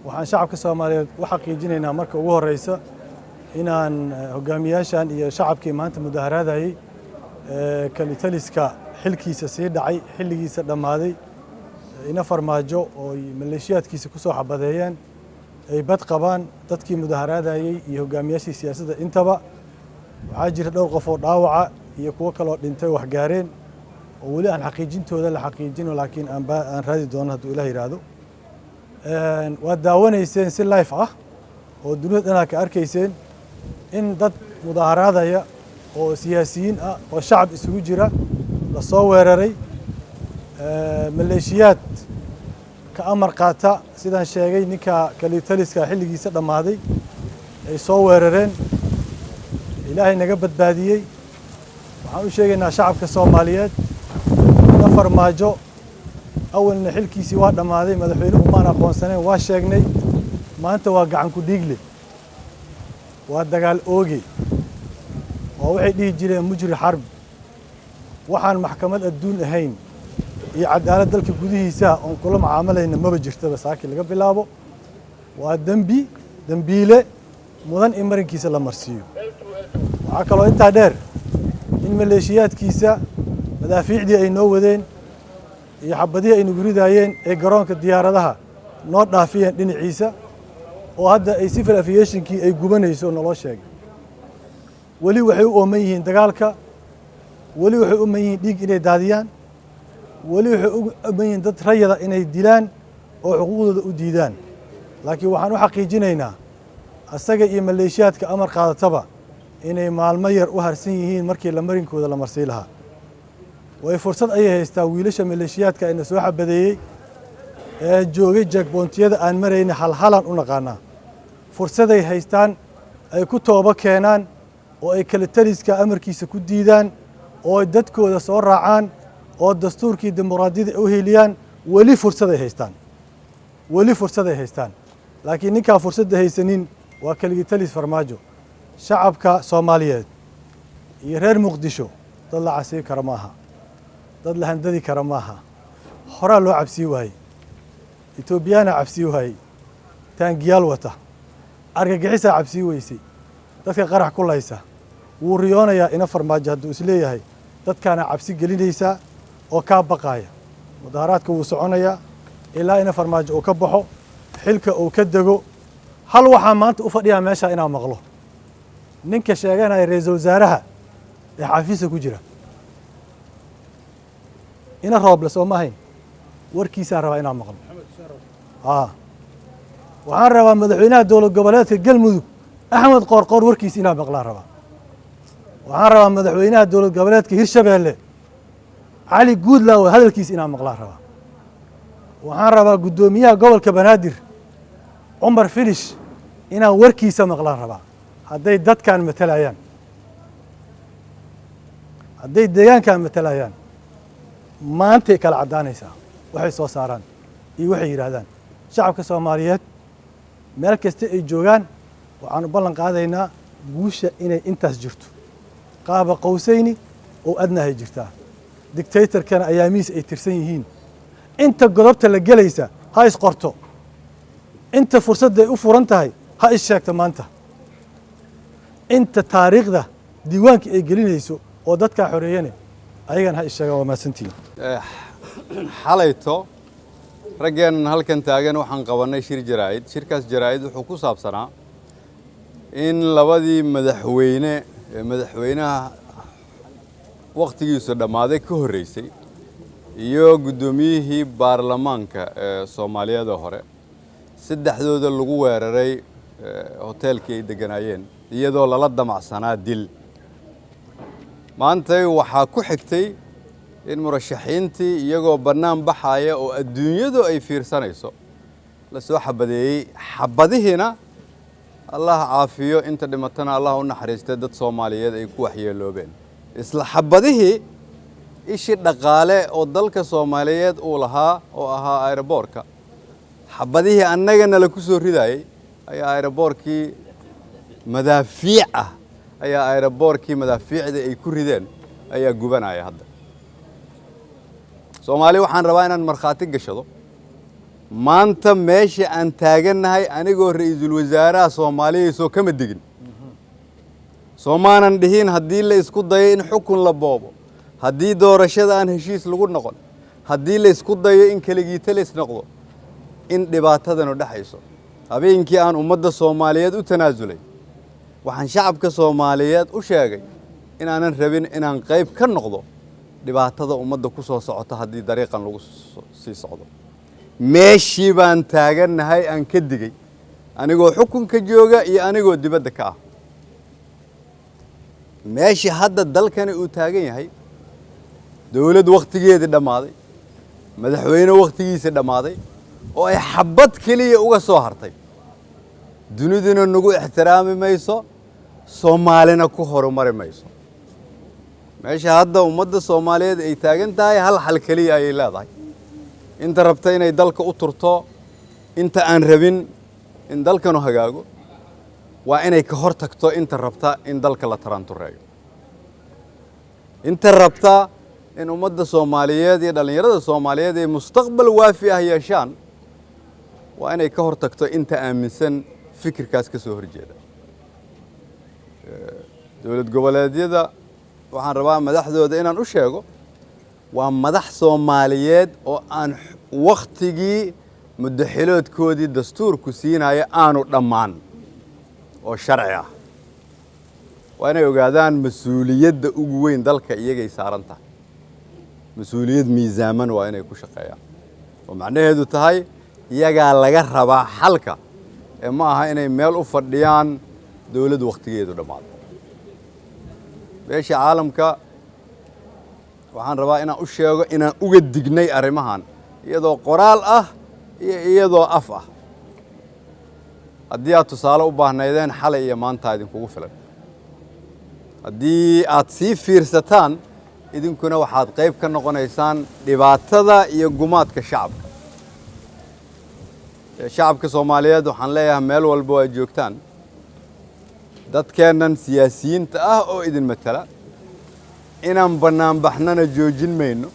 Waxaan shacabka Soomaaliyeed u xaqiijinaynaa marka ugu horeysa inaan hogaamiyaashan iyo shacabkii maanta mudaharaadayey kalitaliska xilkiisa sii dhacay, xilligiisa dhammaaday, ina Farmaajo oo ay maleeshiyaadkiisa ku soo xabadeeyeen, ay bad qabaan dadkii mudaharaadayey iyo hogaamiyaashii siyaasadda intaba. Waxaa jira dhowr qof oo dhaawaca iyo kuwo kaloo dhintay, wax gaareen oo weli aan xaqiijintooda la xaqiijino, laakiin aan raadi doono hadduu Ilaah yidhaahdo. Waad daawanayseen si live ah oo dunida dhanaa ka arkayseen in dad mudaharaadaya oo siyaasiyiin ah oo shacab isugu jira la soo weeraray. Maleeshiyaad ka amar qaata, sidaan sheegay, ninka kalitaliska xilligiisa dhammaaday ay soo weerareen. Ilaahay naga badbaadiyey. Waxaan u sheegaynaa shacabka Soomaaliyeed, ina Farmaajo awalna xilkiisii waa dhammaaday, madaxweyne umaan aqoonsaneen, waa sheegnay. Maanta waa gacan ku dhiigle, waa dagaal ooge, waa waxay dhihi jireen mujri xarb. Waxaan maxkamad adduun ahayn iyo cadaalad dalka gudihiisa oon kula mucaamalayna maba jirtaba. Saaki laga bilaabo waa dembi, dembiile mudan in marinkiisa la marsiiyo. Waxaa kaloo intaa dheer in maleeshiyaadkiisa madaafiicdii ay noo wadeen iyo xabadihii ay nagu ridaayeen ee garoonka diyaaradaha noo dhaafiyeen dhinaciisa, oo hadda ay civil aviationkii ay gubanayso naloo sheegay. Weli waxay u ooman yihiin dagaalka, weli waxay u ooman yihiin dhiig inay daadiyaan, weli waxay u ooman yihiin dad rayada inay dilaan oo xuquuqdooda u diidaan. Laakiin waxaan u xaqiijinaynaa asaga iyo maleeshiyaadka amar qaadataba inay maalmo yar u harsan yihiin markii la marinkooda la marsii lahaa. Way fursad ayay haystaa wiilasha maleeshiyaadka ina soo xabadeeyey ee joogay checkpointiyada aan marayna, halhalaan u naqaanaa. Fursaday haystaan ay ku toobo keenaan oo ay kalitaliska amarkiisa ku diidaan oo ay dadkooda soo raacaan oo dastuurkii dimuqraadiyadda u heliyaan. Weli fursaday haystaan, weli fursaday haystaan. Laakiin ninkaa fursadda haysanin waa keligitalis Farmaajo. Shacabka Soomaaliyeed iyo reer Muqdisho dad la cabsiin kara maaha, dad la handadi kara maaha. Horaa loo cabsii waayey, Etoobiyaana cabsii waayey, taangiyaal wata, argagixisaa cabsii weysay, dadka qarax ku laysa. Wuu riyoonayaa ina Farmaajo hadduu isleeyahay dadkaana cabsi gelinaysaa oo kaa baqaaya. Mudaharaadka wuu soconayaa ilaa ina Farmaajo uu ka baxo xilka, uu ka dego. Hal waxaa maanta u fadhiyaa meesha inaa maqlo ninka sheeganaya ra-iisul wasaaraha ee xafiiska ku jira, ina Rooble, soo ma ahayn? Warkiisaan rabaa inaan maqlo. Waxaan rabaa madaxweynaha dowlad goboleedka Galmudug Axmed Qoorqoor warkiisa inaan maqlaan rabaa. Waxaan rabaa madaxweynaha dowlad goboleedka Hirshabeelle Cali Guudlaawe hadalkiisa inaan maqlaan rabaa. Waxaan rabaa guddoomiyaha gobolka Banaadir Cumar Filish inaan warkiisa maqlaan rabaa. Hadday dadkan matalayaan, hadday deegaankan matalayaan, maantay kala caddaanaysaa waxay soo saaraan iyo waxay yidhaahdaan. Shacabka Soomaaliyeed meel kasta ay joogaan waxaan u ballan qaadaynaa guusha inay intaas jirto, qaaba qowsayni oo adnahay jirtaa, dictatorkana ayaamihiis ay tirsan yihiin. Inta godobta la gelaysa ha isqorto, inta fursadda ay u furan tahay ha is sheegto maanta, inta taariikhda diiwaanka ay gelinayso oo dadkaa xoreeyane ayagana ha is sheegaan. Waa mahadsantihiin. Xalayto raggeennan halkan taagan waxaan qabannay shir jaraa'id. Shirkaas jaraa'id wuxuu ku saabsanaa in labadii madaxweyne ee madaxweynaha wakhtigiisu dhammaaday ka horreysay iyo guddoomiyihii baarlamaanka ee Soomaaliyada hore, saddexdooda lagu weeraray hoteelkii ay degganaayeen iyadoo lala damacsanaa dil. Maantay waxaa ku xigtay in murashaxiintii iyagoo bannaan baxaya oo adduunyadu ay fiirsanayso la soo xabadeeyey. Xabadihiina, Allah caafiyo inta dhimatana, Allah u naxariistay, dad Soomaaliyeed ay ku waxyeeloobeen. Isla xabadihii ishii dhaqaale oo dalka Soomaaliyeed uu lahaa oo ahaa aeroboorka, xabadihii annagana la ku soo ridaayey ayaa aeroboorkii madaafiic ah, ayaa aeroboorkii madaafiicda ay ku rideen ayaa gubanaya hadda. Soomaali waxaan rabaa inaan markhaati gashado. Maanta meesha aan taagannahay, anigoo ra'iisul wasaaraha Soomaaliya, soo kama digin? Soomaanan dhihin haddii la isku dayo in xukun la boobo, haddii doorashada aan heshiis lagu noqon, haddii la isku dayo in keligiitalis noqdo, in dhibaatadanu dhexayso? Habeenkii aan ummadda Soomaaliyeed u tanaasulay, waxaan shacabka Soomaaliyeed u sheegay inaanan rabin inaan qayb ka noqdo dhibaatada ummadda ku soo socota haddii dariiqan lagu sii socdo. Meeshii baan taagannahay aan ka digay, anigoo xukunka jooga iyo anigoo dibadda ka ah. Meeshii hadda dalkani uu taagan yahay, dowlad wakhtigeedii dhammaaday, madaxweyne wakhtigiisii dhammaaday, oo ay xabbad keliya uga soo hartay, duniduna nagu ixtiraami mayso, Soomaalina ku horumari mayso. Meesha hadda ummadda Soomaaliyeed ay taagan tahay, hal xal keliya ayay leedahay: inta rabta inay dalka u turto, inta aan rabin in dalkanu hagaago, waa inay ka hor tagto inta rabta in dalka la taraantureeyo, inta rabta in ummadda Soomaaliyeed iyo dhallinyarada Soomaaliyeed ay mustaqbal waafi ah yeeshaan, waa inay ka hor tagto inta aaminsan fikirkaas ka soo horjeeda. Dowlad goboleedyada waxaan rabaa madaxdooda inaan u sheego, waa madax Soomaaliyeed oo aan wakhtigii muddaxiloodkoodii dastuurku siinaya aanu dhammaan oo sharci ah. Waa inay ogaadaan mas-uuliyadda ugu weyn dalka iyagay saaran tahay. Mas-uuliyad miisaaman waa inay ku shaqeeyaan, oo macnaheedu tahay iyagaa laga rabaa xalka, ee ma aha inay meel u fadhiyaan dowlad wakhtigeedu dhammaado. Beesha caalamka waxaan rabaa inaan u sheego inaan uga dignay arrimahan, iyadoo qoraal ah iyo iyadoo af ah. Haddii aad tusaale u baahnaydeen, xalay iyo maanta idinkugu filan. Haddii aad sii fiirsataan, idinkuna waxaad qayb ka noqonaysaan dhibaatada iyo gumaadka shacabka. Shacabka Soomaaliyeed waxaan leeyahay, meel walba oo aad joogtaan, dadkeennan siyaasiyiinta ah oo idin matala, inaan bannaanbaxnana joojin mayno,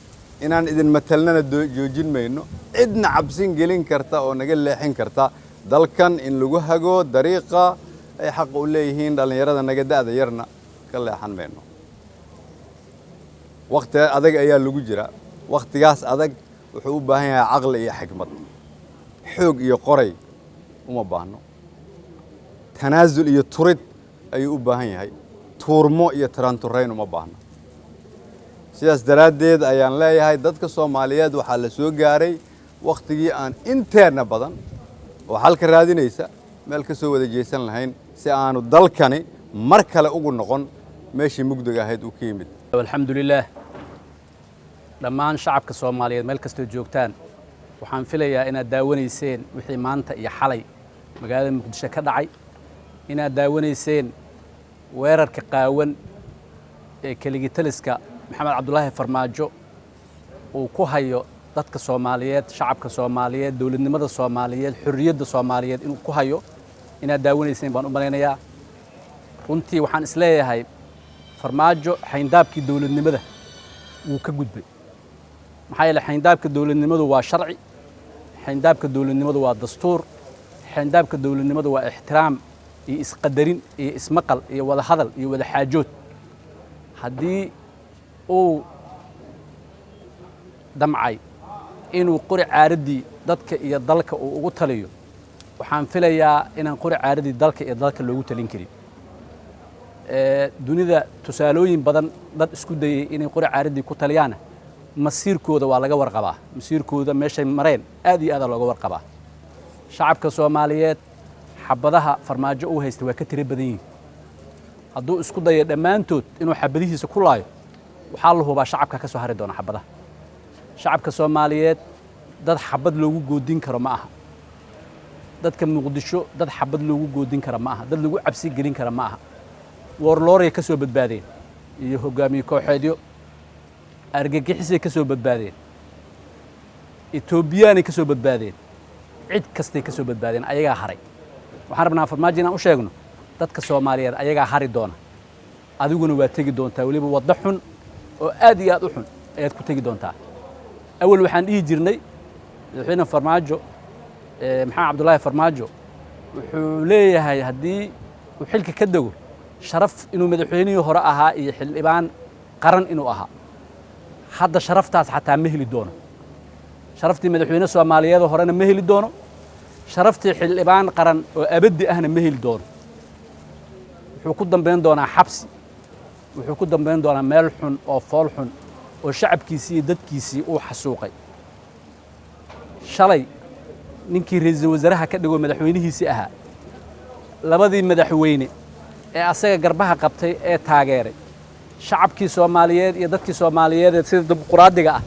inaan idin matalnana joojin mayno. Cidna cabsin gelin karta oo naga leexin karta dalkan in lagu hago dariiqa ay xaqa u leeyihiin dhallinyarada naga da'da yarna, ka leexan mayno. Wakhti adag ayaa lagu jira. Wakhtigaas adag wuxuu u baahan yahay caqli iyo xikmad. Xoog iyo qoray uma baahno. Tanaasul iyo turid ayuu u baahan yahay, tuurmo iyo taraanturayn uma baahno. Sidaas daraaddeed ayaan leeyahay, dadka Soomaaliyeed, waxaa la soo gaaray wakhtigii aan inteenna badan oo xalka raadinaysa meel ka soo wada jeesan lahayn, si aanu dalkani mar kale ugu noqon meeshii mugdiga ahayd uu ka yimid. Alxamdulilaah. Dhammaan shacabka Soomaaliyeed meel kastoo joogtaan, waxaan filayaa inaad daawanayseen wixii maanta iyo xalay magaalada Muqdisho ka dhacay, inaad daawanayseen weerarka qaawan ee keligitaliska Maxamed Cabdulaahi Farmaajo uu ku hayo dadka Soomaaliyeed, shacabka Soomaaliyeed, dowladnimada Soomaaliyeed, xorriyadda Soomaaliyeed inuu ku hayo, inaad daawanayseen baan u malaynayaa. Runtii waxaan isleeyahay, Farmaajo xayndaabkii dowladnimada wuu ka gudbay. Maxaa yeele, xayndaabka dowladnimadu waa sharci, xayndaabka dowladnimadu waa dastuur, xayndaabka dowladnimadu waa ixtiraam iyo isqadarin iyo ismaqal iyo wada hadal iyo wada xaajood. Haddii uu damcay inuu qori caaraddii dadka iyo dalka uu ugu taliyo, waxaan filayaa inaan qori caaraddii dalka iyo dalka loogu talin karin. Dunida tusaalooyin badan dad isku dayey inay qori caaraddii ku taliyaana, masiirkooda waa laga warqabaa. Masiirkooda meeshay mareen aad iyo aadaa looga warqabaa. Shacabka Soomaaliyeed xabadaha Farmaajo uu haysta waa ka tiro badan yihin. Hadduu isku dayo dhammaantood inuu xabadihiisa ku laayo, waxaa la hubaa shacabka ka soo hari doona xabadaha. Shacabka Soomaaliyeed dad xabad loogu goodin karo ma aha. Dadka Muqdisho dad xabad loogu goodin kara ma aha, dad lagu cabsi gelin kara ma aha. Warlord ay ka soo badbaadeen iyo hogaamiye kooxeedyo, argagixisay ka soo badbaadeen, Etoobiyaanay ka soo badbaadeen, cid kastay ka soo badbaadeen. Ayagaa haray. Waxaan rabnaa Farmaajo inaan u sheegno, dadka Soomaaliyeed ayagaa hari doona, adiguna waa tegi doontaa. Weliba waddo xun oo aad iyo aad u xun ayaad ku tegi doontaa. Awal waxaan dhihi jirnay madaxweyne Farmaajo Maxamed Cabdullaahi Farmaajo wuxuu leeyahay haddii uu xilka ka dego sharaf inuu madaxweynihii hore ahaa iyo xildhibaan qaran inuu ahaa. Hadda sharaftaas xataa ma heli doono, sharaftii madaxweyne Soomaaliyeed horena ma heli doono, sharaftii xildhibaan qaran oo abadi ahna ma heli doono. Wuxuu ku dambayn doonaa xabsi, wuxuu ku dambayn doonaa meel xun oo fool xun oo shacabkiisii iyo dadkiisii uu xasuuqay. Shalay ninkii ra'iisul wasaaraha ka dhigoo madaxweynihiisii ahaa, labadii madaxweyne ee asaga garbaha qabtay ee taageeray shacabkii Soomaaliyeed iyo dadkii Soomaaliyeed ee sida dimuqraadiga ah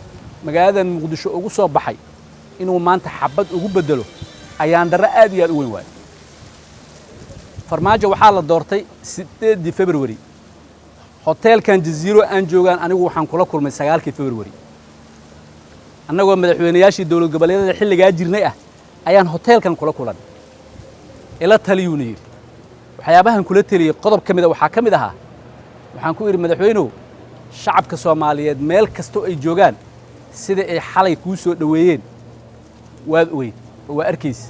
magaaladan Muqdisho ugu soo baxay, inuu maanta xabad ugu bedelo ayaan darro aad iyo aad u weyn waayo. Farmaajo waxaa la doortay 8-dii February. Hoteelkan Jaziiro aan joogaan anigu waxaan kula kulmay 9-kii February, annagoo madaxweynayaashii dowlad goboleedyada xilligaa jirnay ah ayaan hoteelkan kula kulan. Ila taliyuuna yidhi. Waxyaabahan kula teliyey qodob ka mida waxaa ka mid ahaa, waxaan ku idhi, madaxweynuhu, shacabka Soomaaliyeed meel kastoo ay joogaan sida ay xalay kuu soo dhoweeyeen waad ogeyd oo waa arkaysa,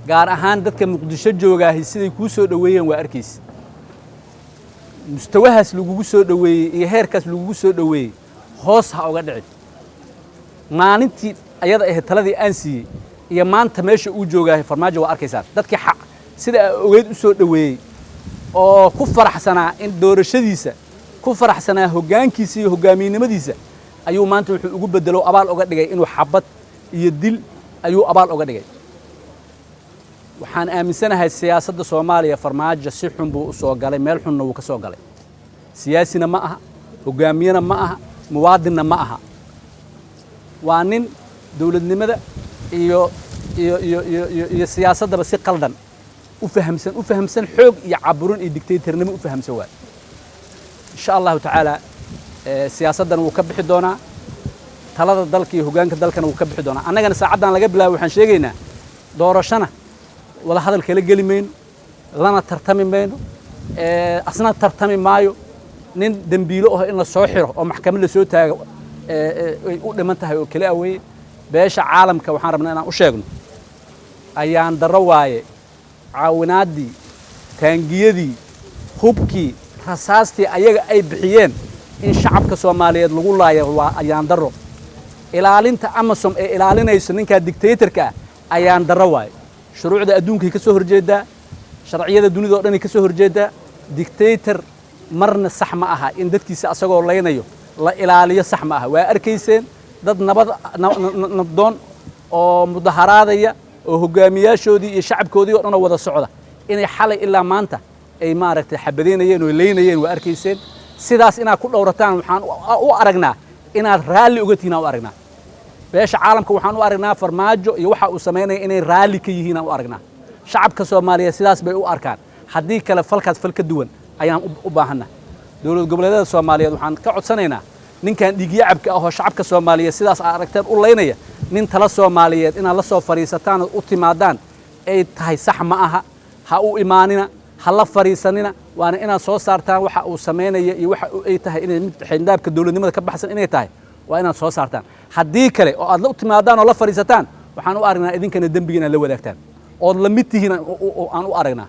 gaar ahaan dadka Muqdisho joogaahi siday kuu soo dhoweeyeen waa arkaysa. Mustawahaas lagugu soo dhoweeyey iyo heerkaas lagugu soo dhoweeyey hoos ha uga dhicin. Maalintii ayada ahayd taladii aan siiyey iyo maanta meesha uu joogaahay Farmaajo waa arkaysaan. Dadkii xaq sida ogeyd u soo dhoweeyey oo ku faraxsanaa in doorashadiisa, ku faraxsanaa hoggaankiisa iyo hoggaamiyenimadiisa, ayuu maanta wuxuu ugu bedelo abaal uga dhigay inuu xabad iyo dil ayuu abaal uga dhigay. Waxaan aaminsanahay siyaasadda Soomaaliya Farmaajo si xun buu u soo galay, meel xunna wuu ka soo galay. Siyaasina ma aha, hoggaamiyena ma aha, muwaadinna ma aha. Waa nin dowladnimada iyo iyo iyo iyo iyo iyo siyaasaddaba si qaldan u fahamsan, u fahamsan xoog iyo caburin iyo dictatornimo u fahamsan waay. Insha Allahu tacaala siyaasaddan wuu ka bixi doonaa, talada dalka iyo hoggaanka dalkana wuu ka bixi doonaa. Annagana saacaddan laga bilaabo waxaan sheegaynaa doorashana wada hadal kala geli mayno, lana tartami mayno, asna tartami maayo. Nin dembiilo ah in la soo xiro oo maxkamad la soo taago ay u dhiman tahay oo keli ah weeye. Beesha caalamka waxaan rabnaa inaan u sheegno ayaan darro waaye caawinaaddii, taangiyadii, hubkii, rasaastii ayaga ay bixiyeen in shacabka Soomaaliyeed lagu laayo waa ayaan darro. Ilaalinta AMISOM ee ilaalinayso ninkaa dictatorka ah ayaan darro waaye. Shuruucda adduunkay ka soo horjeedaa, sharciyada dunida oo dhanay ka soo horjeedaa. Dictator marna sax ma aha in dadkiisa asagoo laynayo la ilaaliyo, sax ma aha. Waa arkayseen dad nabad nabdoon oo mudaharaadaya oo hogaamiyaashoodii iyo shacabkoodii oo dhan oo wada socda inay xalay ilaa maanta ay maaragtay xabadaynayeen oo leynayeen, waa arkayseen. Sidaas inaad ku dhowrataan waxaan u aragnaa inaad raalli uga tihiin aan u aragnaa. Beesha caalamka waxaan u aragnaa Farmaajo iyo waxa uu samaynaya inay raalli ka yihiin aan u aragnaa. Shacabka Soomaaliyeed sidaas bay u arkaan. Haddii kale falkaas fal ka duwan ayaan u baahanna. Dowlad goboleedyada Soomaaliyeed waxaan ka codsanaynaa ninkan dhiigyacabka ah oo shacabka Soomaaliyeed sidaas aad aragteen u laynaya, nin tala Soomaaliyeed inaad la soo fadhiisataan oo u timaadaan ay tahay sax ma aha. Ha u imaanina, ha la fadhiisanina. Waana inaad soo saartaan waxa uu samaynaya iyo waxa ay tahay inay mid xayndaabka dowladnimada ka baxsan inay tahay, waa inaad soo saartaan. Haddii kale oo aad la u timaadaan oo la fadhiisataan, waxaan u aragnaa idinkana dembiga inaad la wadaagtaan ood la mid tihiin aan u aragnaa.